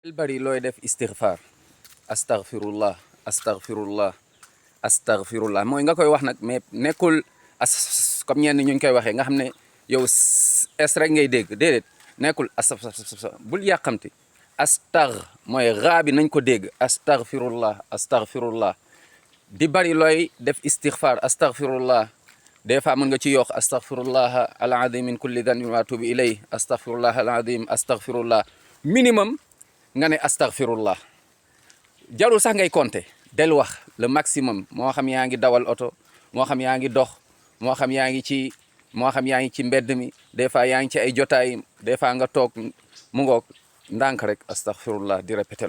el bari looy def istighfar astaghfirullah astaghfirullah astaghfirullah mooy nga koy wax nag mais nekkul comme ñenn ñu koy waxee nga xam ne yow es rek ngay dégg déedéet nekkul bul yàqamti mooy raa bi nañ ko dégg astaghfirullah astaghfirullah di bari looy def istighfar astaghfirullah des fois mën nga ci yokk astaghfirullah al azim min kulli dhanbin wa atubu ilay astaghfirullah al azim astaghfirullah minimum nga ne astaghfirullah jarul sax ngay compter del wax le maximum moo xam yaa ngi dawal oto moo xam yaa ngi dox moo xam yaa ngi ci mbedd mi des fois yaa ngi ci ay jotaay des fois nga toog mu ngoog ndànk rek astaghfirullah di répéter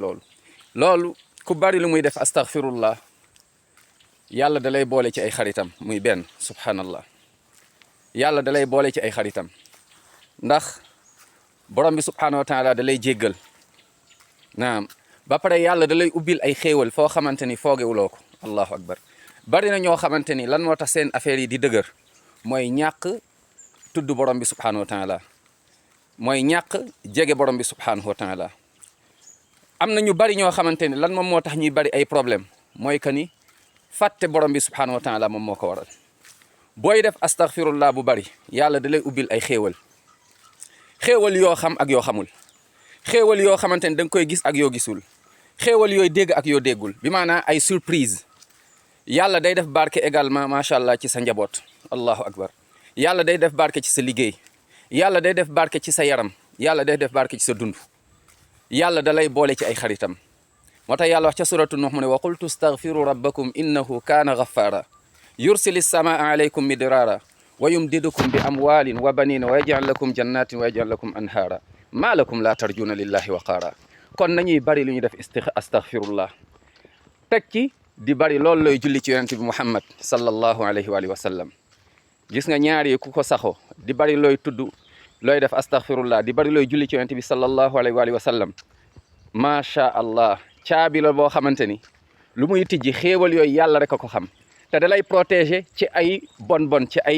loolu ku bari lu muy def astaghfirullah yàlla da lay boole ci ay xaritam muy benn subhanallah yàlla da lay boole ci ay xaritam ndax borom bi subhanahu wa taala da lay jéggal naam ba pare yàlla da lay ubbil ay xéewal foo xamante ni foogewuloo ko allahu akbar bari na ñoo xamante ni lan moo tax seen affaire yi di dëgër mooy ñàkk tudd borom bi subhanahu wa taala mooy ñàkk jege borom bi subhanahu wa taala am na ñu bari ñoo xamante ni lan moom moo tax ñuy bari ay problème mooy que ni fàtte borom bi subhanahu wa taala moom moo ko waral booy def astaghfirullah bu bari yàlla da lay ubbil ay xéewal yoo xam ak yoo xamul xéewal yoo xamante ni da nga koy gis ak yoo gisul xéewal yooyu dégg ak yoo déggul bi maanaam ay surprise yàlla day def barke également macha allah ci sa njaboot allahu akbar yàlla day def barke ci sa liggéey yàlla day def barke ci sa yaram yàlla day def barke ci sa dund yàlla da lay boole ci ay xaritam moo tax yàlla wax ca suratu nuh mu ne wa qultu astaghfiru rabbakum innahu kaana ghaffara yursili samaa alaykum midrara wa yumdidukum bi amwalin wa banina wa yaj'al lakum jannatin wa yaj'al lakum anhara maa lakum laa tarjuna lillahi waqaara kon nañuy bari lu ñuy def astaghfirullah teg ci di bari loolu looy julli ci yonent bi muhammad sallallahu alayhi wa sallam gis nga ñaar yi ku ko saxo di bari looy tudd looy def astaghfirullah di bari looy julli ci yonent bi sallallahu alayhi wa sallam macha allah caabi la boo xamante ni lu muy tijji xéewal yooyu yàlla rek a ko xam te da lay protéger ci ay bon ci ay